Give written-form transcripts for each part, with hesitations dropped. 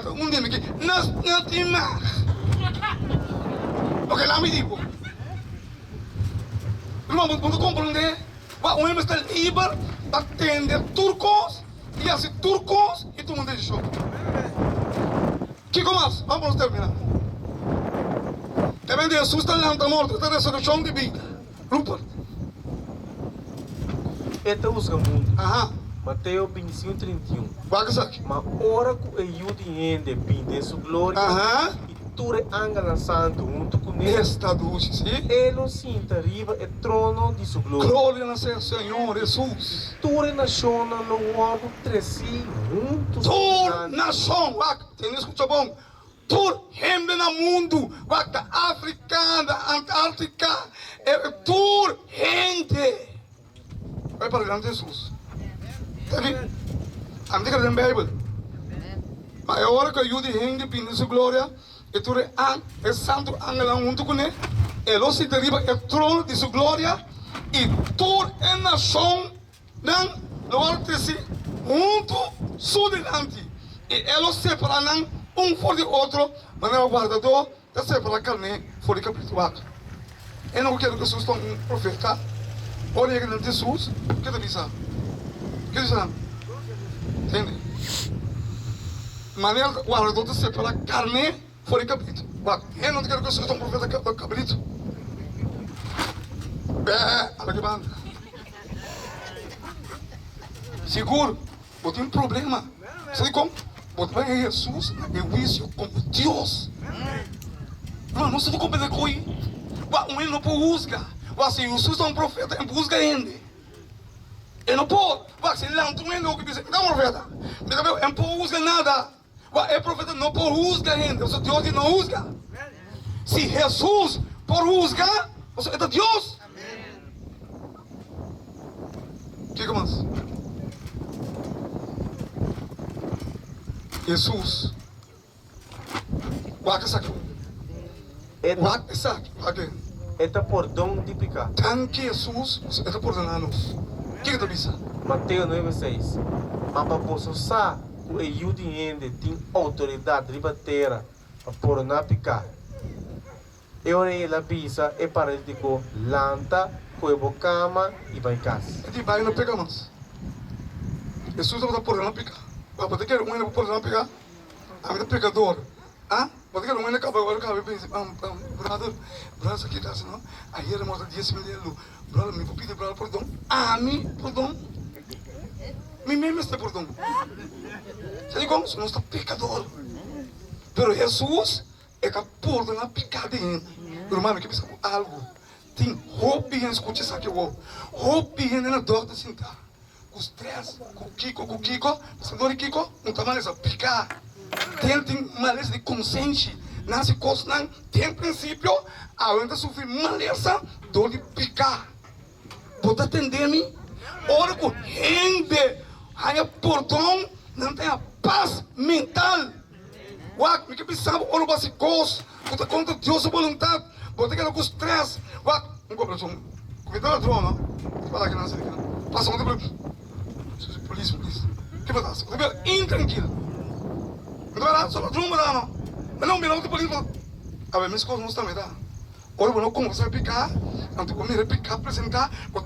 Ata un dia mi ke nos no tin mag. Oke laat mi di bo. Ruman bo ta komprende? Wak un hende mester liber pa tende tur kos i hasi tur kos i tuma un desishon. Kiko mas? Ban pa nos termina. Te bende Hesus ta lanta morto, e ta resurekshon di bida. Rupert. E ta husga mundu. Aha. Mateo bintisingu 31. Wak esaki. Ma ora ku e Yu di hende bin den su gloria, Aha. i tur e angelnan santu huntu kuné, Esta dushi, si. E lo sinta riba e trono di su gloria. Gloria na ser Señor Hesus. I tur e nashonnan lo wòrdu tresí huntu su Tur dilanti. nashon, wak, tende skucha bon, Tur hende na mundu, wak ta Afrika, na Antartika, tur hende bai para dilanti Hesus. Ta di, ami ta kere den Beibel. Ma e ora ku e Yu di hende bini den su gloria, i tur e e santu angelnan huntu kuné, e lo sinta riba e trono di su gloria, i tur e nashon Nan lo wòrdu trese huntu su dilanti, i e lo separá nan un for di otro, manera wardadó ta separá karné for di kabritu. Wak, e no ku kere ku Hesus ta un profeta. Ora yega dilanti Hesus, ke ta bisa? Ke ta bisa nan? Tende, manera wardadó ta separá karné for di kabritu. Wak, e no ta kere ku Hesus ta un profeta kabritu. Bèè, ala ki banda. Sigur bo tin problema. Sabi kon? Bo ta bai Hesus na e huisio komo Dios. Ruman, nos ta komprende koe wak un hende no por husga. Wak si Hesus ta un profeta, e por husga hende. E no por. Wak si lanta un hende oki bisa, mi ta un profeta. Mi ta e por husga nada. Wak e profeta no por husga hende, pasobra Dios di no husga. Si Hesus por husga, pasobra e ta Dios. Kiko mas? Hesus wak esaki. Wak esaki, wak e. E ta pordon di piká. Danki Hesus, pasobra e ta pordoná nos. Kiko ta bisa? Mateo nuebe seis, Ma pa boso sa ku e Yu di hende tin outoridat riba tera pa pordoná piká. E ora ei el a bisa e paralítiko, Lanta, kohe bo kama i bai kas. E di bai no peka mas. Hesus tabata pordoná piká. Bo ta kere un hende por pordoná piká? Ami ta pekador. Ah, bo ta kere un hende kaba ora kaba i pensa, Brother, brother sa kita hasi no? Ayer mi a dies mil elu. Brother, mi por pidi brother pordon? Ami pordon? Mi mes mester pordon. Sa dikon? Nos ta pekador. Pero Hesus E ta pordona piká di hende. Ruman, mi ke bisa bo algu. Tin hopi hende, skucha esaki awor, hopi hende na dòkter sintá ku strès, ku kiko, ku kiko. Pasobra dor di kiko? Un ta malesa piká. Den tin malesa di konsenshi. Nan hasi kosnan den prinsipio, awe nan ta sufri malesa dor di piká. Bo ta tende mi? Ora ku hende haña pordon, nan ta haña pas mental. Wak, mi ke bisa bo ora bo hasi kos ku ta kontra Dios su boluntat, bo ta keda ku strès. Wak, un kooperashon ku mi ta ladron, no? Ki palabra ki nan hasi aki? Pasa un tempu, Polis, polis, ke bo ta hasi? Bo ta bira intrankil. Mi ta bira, so ladron bo ta, no? Mi no mira otro polis, bo. Awe, mes kos nos tambe ta. Ora bo no konfesá e piká, anto bo mira e piká presentá, bo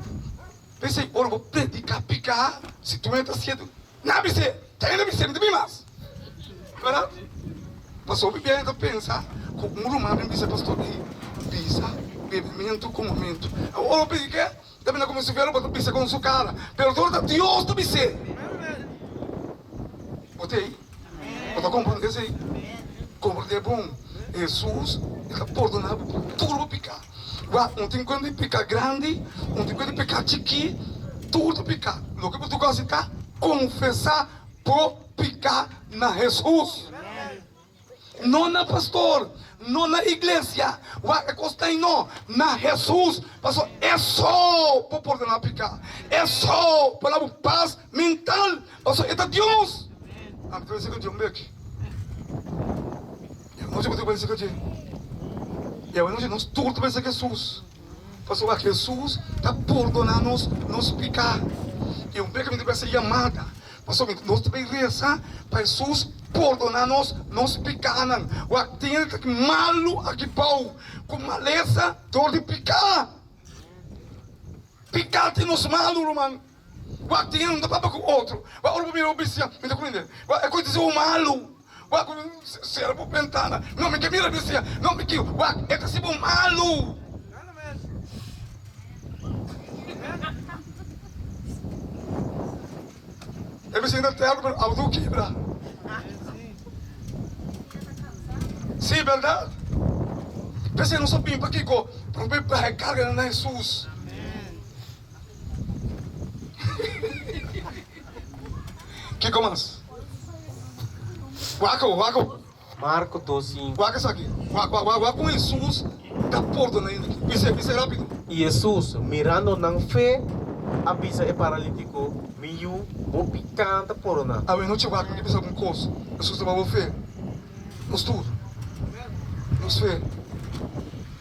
p'esei ora bo prediká piká, si tur hende ta siente, nan a bis'é, ta hende a bis'é, mi ta bin mas. Bèrdat? Pasobra hopi biaha ta pensa ku un ruman bin bisa pastor, ei, bisa bebementu, komementu. Awor ora bo predik'é, ta bini komo si fuera bo ta bisa kon su kara, pero tur ta Dios ta bis'é. Bo ta ei? Bo ta komprondé esei? Komprondé bon, Hesus e ta pordoná bo pa tur bo piká. Wak, un tin kuenta di piká grandi, un tin kuenta di piká chikí, tur ta piká. Loke bo tur hasi ta konfesá bo piká na Hesus. No na pastor, no na iglesia, wak e kos ta ei no, na Hesus, pasobra e so por pordoná piká, e so por da bo pas mental, pasobra e ta Dios. Ami ta pensa ku Dios bek. E anochi bo ta pensa ku dje. E anochi nos tur ta pensa ku Hesus, pasobra Hesus ta pordoná nos nos piká. I un bek mi ta pensa yamada, pasobra nos ta bai resa pa Hesus. pordoná nos nos pikánan. Wak tin hende ta malu aki bou ku malesa dor di piká. Piká tin nos malu, ruman. Wak tin hende no ta papia ku otro. Wak ora bo mira bo bisia, mi ta kumind'é. Wak e kos di bo malu. Wak sera bo bentana. No, mi ke mira bisia. No, mi ke. Wak e ta hasi bo malu. E bisia ta terno pero abo ta kibra. Si, berdad. P'esei nos a bin pakiko? Pa nos por baha e karganan na Hesus. Kiko mas? Wak awor, wak awor. Marko 2:5. Wak esaki. Wak, wak, wak, wak kon Hesus ta pordona hende aki. Bis'é, bis'é rápido. I Hesus, mirando nan fe, a bisa e paralítiko, Mi yu, bo piká ta pordoná. Awe nochi wak, mi ke bisa algun kos. Hesus ta ba bo fe. Nos tur. Nos fe.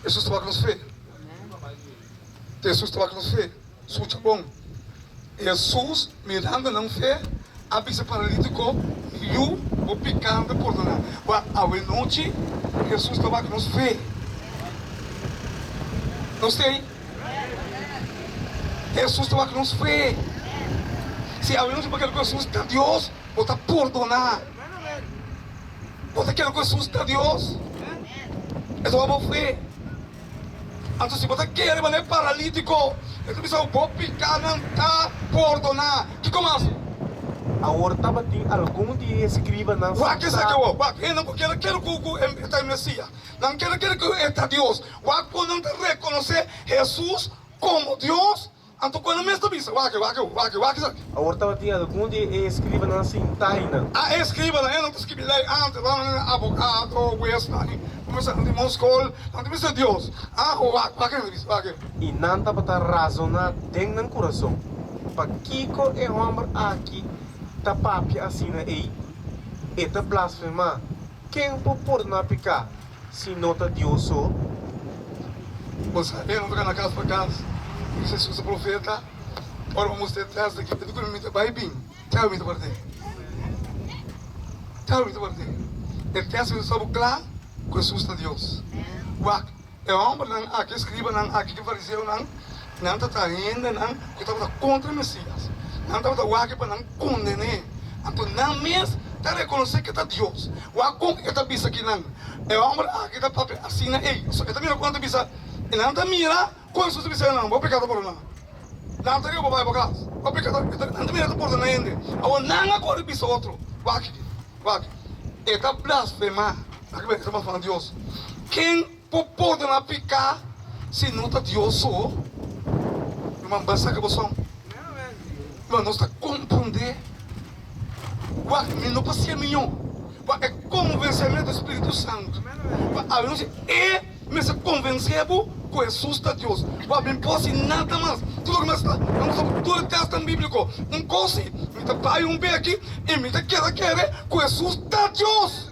Hesus ta wak nos fe. Hesus tabata nos fe. Skucha bon. Hesus, mirando nan fe, a bisa paralítiko, Mi yu, bo pikánan ta pordoná. Wak, awenochi Hesus ta wak nos fe. Nos tei? Hesus ta wak nos fe. Si awenochi bo kere ku Hesus ta Dios, bo ta pordoná. Bo ta kere ku Hesus ta Dios? E ta wak bo fe. Anto si bo ta kere manera e paralítiko, e ta bisa bo, Bo pikánan ta pordoná. Kiko mas? Awor tabatin algun di e eskribanan Wak sentá. esaki awor, wak, hende ku kere kere ku e ta e Mesias. Nan kere kere ku e ta Dios. Wak ku nan ta rekonosé Hesus komo Dios. Anto ku nan mes ta bisa, Wak, wak, wak, wak esaki. Awor tabatin algun di e eskribanan sintá einan. A E eskribanan, e nan ta skibi lei antes, nan nan abogado, huesnan, i kuminsá nan tin bon skol, nan ta bisa Dios. A Wak, wak nan ta bisa, wak. I nan tabata razoná den nan kurason, Pakiko e hòmber aki ta papia asina ei? E ta blasfemá. Ken por pordoná piká Si no ta Dios so. Bo sa e no ta gana kas pa kas. Mi bisa Jesús e profeta, ora bo mustra e tèst aki, e di ku mi ta bai bin, tèu mi ta perdé. Tèu mi ta perdé. E tèst mi ta sa bo kla ku Jesús ta Dios. Wak, e hòmbernan aki, e skribanan aki, e fariseonan, nan ta ta hendenan ku tabata kontra e Mesías. Nan tabata wak pa nan konden'é. Anto nan mes ta rekonosé ku e ta Dios. Wak kon e ta bisa kinan. E hòmber aki ta papia asina ei. Pasobra e ta mira kon e ta bisa. I nan ta mira kon Hesus ta bisa nan, Bo peka ta pordoná. Nan ta riba bo bai bo kas. Bo peka ta, nan ta mira ta pordoná hende. Awor nan a kore bisa otro, Wak aki, wak. E ta blasfemá. Aki e ta blasfemá Dios. Ken por pordoná piká si no ta Dios so? Ruman, ban saka bo son. Ruman, nos ta komprondé. Wak, mi no por siña miñó. Pa e konvensementu di Spiritu Santu. Pa awe nochi e mester konvensé bo ku Hesus ta Dios. Wak, mi por hasi nada mas. Tur loke mi a sta, mi a mustra bo tur e tèstnan bíbliko. Un kos si, mi ta bai un beki i mi ta keda kere ku Hesus ta Dios.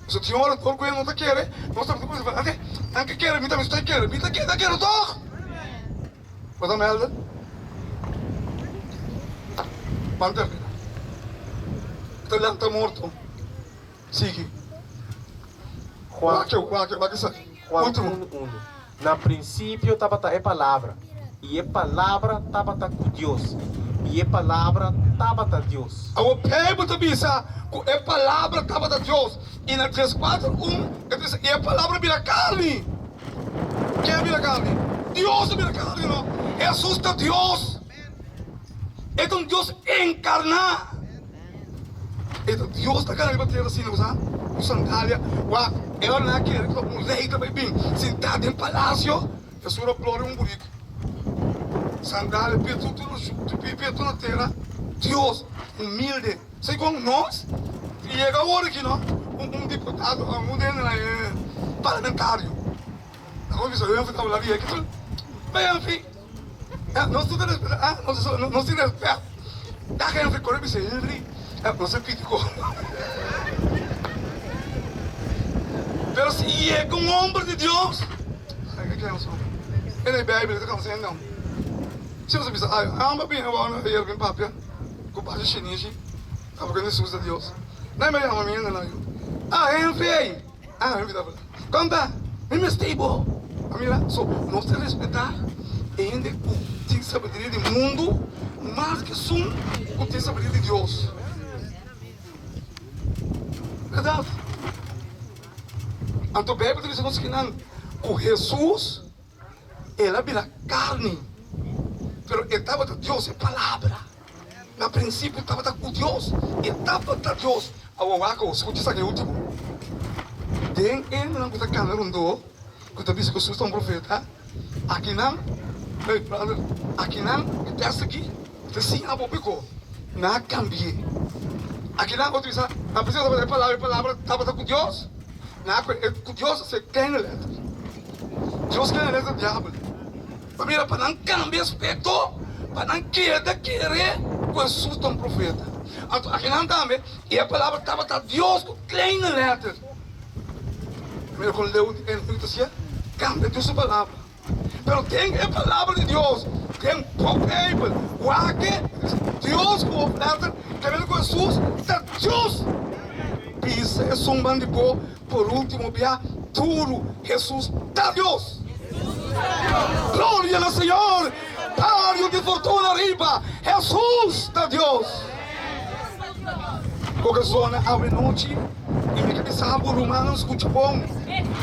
Pasobra tin ora tur ku e no ta kere, nos ta bisa, Ante, nan ke kere, mi tambe ta kere, mi ta keda kere tòg. Bo ta melde? Ban termina. Ta lanta morto. Sigui. Juan, Wak, wak, wak esaki. Juan Ultimo. 1, 1. Na prinsipio tabata e Palabra, i e Palabra tabata ku Dios, i e Palabra tabata Dios. Awor Bijbel ta bisa ku e Palabra tabata Dios. I na 34, 1 e ta bisa, I e Palabra bira karni. Ken a bira karni? Dios a bira karni, no. Hesus ta Dios. E ta un Dios enkarná. E ta Dios ta kana riba tera asina, bo sa, ku sandalia. Wak, e ora nan a kere ku un rei ta bai bin sintá den palasio, Hesus a plora un buriku. Sandalia, pia tur tur pia tur na tera. Dios humilde. Segun nos yega awor aki no, un diputado, un den parlamentario, ta como bisa Humphrey tabata di aki tur, bay Humphrey, nos tur ta respeta, ah nos tin respet, ta Humphrey kore bisa Humphrey, nos a pidi ko. Pero si yega un homber di Dios, ay ke ken so, e na e Bijbel ta kansa hende. Si nos a bisa, ay, amba bin awor, ayer bin papia. Ku base shinishi. Abo kende Hesus ta Dios. Nan mi a yama mi hende nan yu. Ah Henry ey! Ah Henry ta fla. Konta, mi mester bo. A mira, so nos ta respetá e hende ku tin sabiduria di mundu mas ku esun ku tin sabiduria di Dios. Bèrdat? Anto Beibel ta bisa nos kinan ku Hesus el a bira karni, pero e tabata Dios, e Palabra. Na prinsipio tabata ku Dios, e tabata Dios. Awor wak awor, skucha esaki e ultimo. Den e hendenan ku ta kana rondó, ku ta bisa ku Hesus ta un profeta, akinan, ey brother, akinan e tèst aki ta siña bo piko nan a kambi'é. Akinan otro bisa, na prinsipio tabata e Palabra, e Palabra tabata ku Dios, nan a kue e ku Dios a ser kleine lèter. Dios kleine lèter diabel. Pa mira pa nan kambia aspekto, pa nan keda kere ku Hesus ta un profeta. Anto akinan tambe e palabra tabata Dios ku kleine lèter. Mira kon leu di enemigu ta siña kambia Dios su palabra. Pero den e palabra di Dios, den bo Beibel, wak Dios ku hoofdletter ta mira ku Hesus ta Dios. Bisa esun ban di bo Por ultimo bia duru, Hesus ta Dios! Gloria na Señor! Bario di fortuna riba, Hesus ta Dios! Koke zona awe nochi i mi ke bisa bo rumannan skucha bon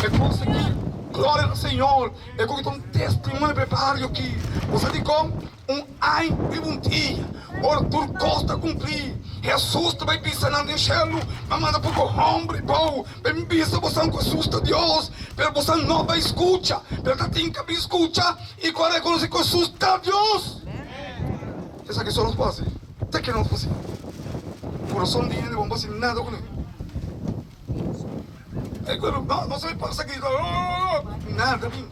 e kos aki. Gloria na Señor! E koke ta un testimonio pa e bario aki. Bo sa dikon? Un ai riba un dia, ora tur kos ta kumplí, Hesus ta bai bisa nan den shelu, Mi a manda poko hòmber bou pa mi bisa bosan ku Hesus ta Dios, pero bosan no bai skucha. Pero ta tin ku bin skucha i ku a rekonosé ku Hesus ta Dios. Esaki so nos por hasi. Ta ke nos por hasi? Kurason di hende bo no por hasi nada kuné. No, no sabe pasa aki. Nada bin.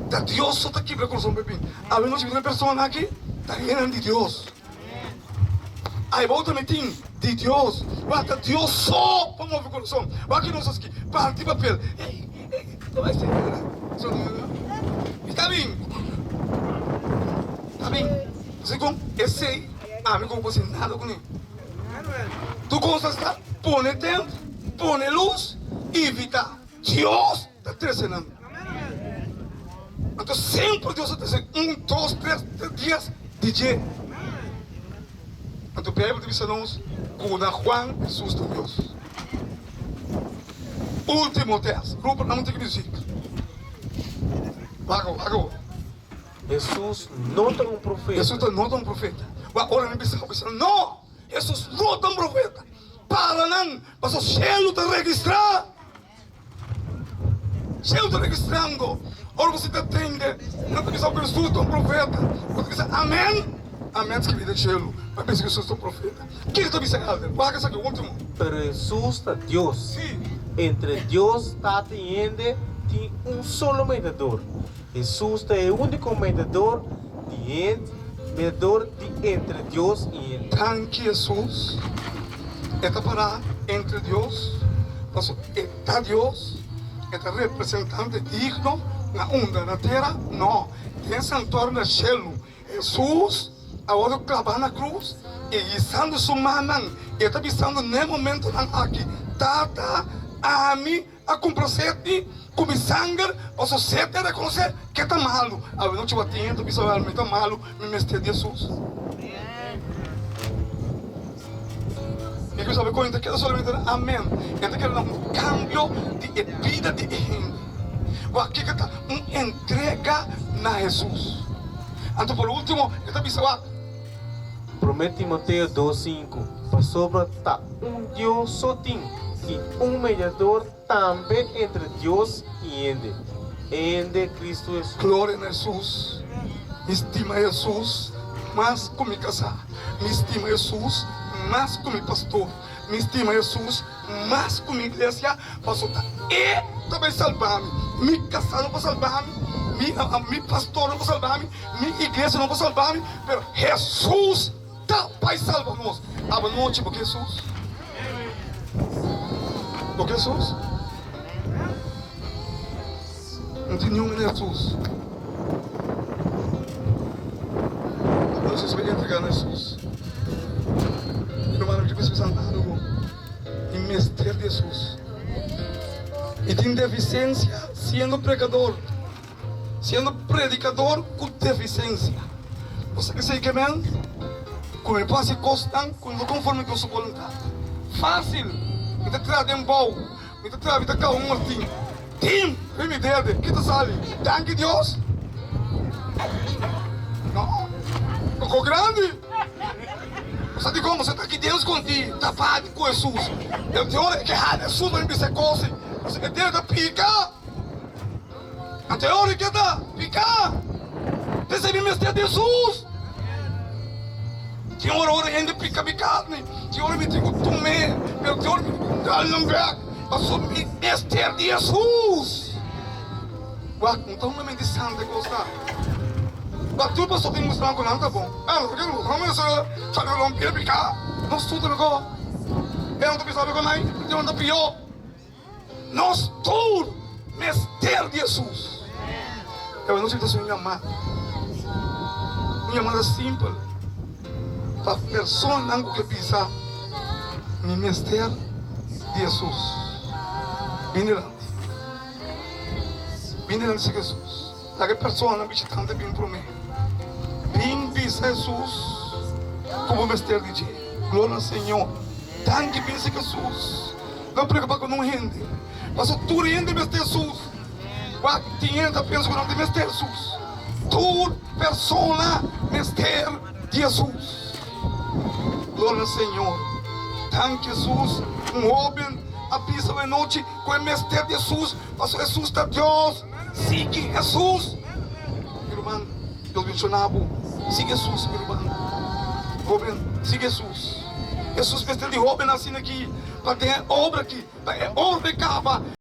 Ta Dios so ta kibra corazon pe bin. Awe nochi bin persona aki ta hendenan di Dios. Ay bo tambe tin di Dios. Wak ta Dios so pa move corazon. Wak ki nos haci parti papel. Ey, ey, ta bay ser. Está bin. Ta bin. Segun esey ami ku bo por haci nada cune. Tur cosas ta pone tent, pone luz, invita. Dios ta trece nan. Anto semper Dios ta trece un, dos, tres, te dies di dje. Anto Bijbel ta bisa nos cu na Juan Jesus ta Dios. Ultimo test. Rupert, nan un tiki muziek. Wak awor, wak awor. Hesus no ta un profeta. Hesus ta no ta un profeta. Wak ora mi bisa, bisa no! Hesus no ta un profeta. Para nan, pasobra shelu ta registrá. Shelu ta registrando. Ora bo sinta tende, nan ta bisa ku Hesus ta un profeta. Bo ta bisa amen. Amen skibí den shelu pa bisa ku Hesus ta un profeta. Kiko ta bisa elder? Wak esaki ultimo. Pero Hesus ta Dios. Sí. Entre Dios, Tata i hende tin un solo mediador. Hesus ta e úniko mediador di hende, mediador di entre Dios i hende. Danki Hesus, e ta pará entre Dios, pasobra e ta Dios, e ta representante digno na unda? Na tera? No, den santuario na shelu. Hesus a wòrdu klabá na krus i hisando su mannan, e ta bisando n'e momentonan aki, Tata, ami A cumpra seti cu mi sanger, paso seti a reconoce ke ta malu. Awe nochi bo tin hende bisa wel mi ta malu, mi mester di Jesus. Mi ke sabe con e ta keda solamente na amen, e ta keda na un cambio di e bida di e hende. Wak kiko ta un entrega na Jesus. Anto por ultimo e ta bisa wak. Prome Timoteo 2:5, Pasobra ta un Dios so tin, i un mediador tambe entre Dios i hende, e hende Cristo Hesus. Gloria na Hesus, mi stima Hesus mas ku mi kasá, mi stima Hesus mas ku mi pastor, mi stima Hesus mas ku mi iglesia, pasobra ta E ta bai salba mi. Mi kasá no por salba mi, mi pastor no por salba mi, mi iglesia no por salba mi, pero Hesus Ta bai salba nos. Aba nochi bo ke Hesus? Bo ke Hesus? No tin niun mene Hesus. Aba nochi nos bai entrega na Hesus. Mi rumannan. Mi ke bisa algu. Mi mester di Hesus. Mi tin defisensia siendo prekador, siendo predikador ku defisensia. Bo sa esei ke men? Ku mi por hasi kosnan ku no ta konforme ku su boluntat. Fásil! Mi ta traha den bou, mi ta traha, mi ta kaba un martin. Tim! Riba mi dede, ki ta sali? Danki Dios! No, koko grandi! Bo sa dikon bo sa ta ki den skondi tapá ku Hesus. El tin ora e ke hala Hesus pa mi bisa e kos ei, pasobra e dede ta pika. Anto e ora e ke ta pika. P'esei mi mester di Hesus. Tin ora ora hende pika mi karni, tin ora mi tin ku tum'é, pero tin ora mi tin ku dal nan bèk, pasobra mi mester di Hesus. Wak, no ta un mente santu e kos ta. Wak, tur pastor tin mustra ku nan ta bon. Ah, no ta no mester sa ku nan pia piká. Nos tur ta mihó. E nan ta bisa ku nan, e nan ta pió. Nos tur mester di Hesus. Pero nos ta un yamada. Un yamada simpel pa personanan ku ke bisa, Mi mester di Hesus. Bin dilanti. Bin dilanti serka Hesus. Laga e personanan bishitante bin promé. Bin bisa Hesus ku bo mester di dje. Gloria na Señor. Danki bin serka Hesus. No preocupa ku nun hende. Pasobra tur hende mester Hesus. Wak, tin hende ta pensa ku nan ta mester Hesus. Tur persona mester di Hesus. Gloria na Señor. Danki Hesus. Un hoben a bisa awe nochi ku e mester di Hesus pasobra Hesus ta Dios. Sigui Hesus, mi ruman. Dios bendiciona bo. Sigui Hesus, mi ruman. Hoben, sigui Hesus. Hesus mester di hobennan asina aki pa den e obra aki, pa e obra e kaba.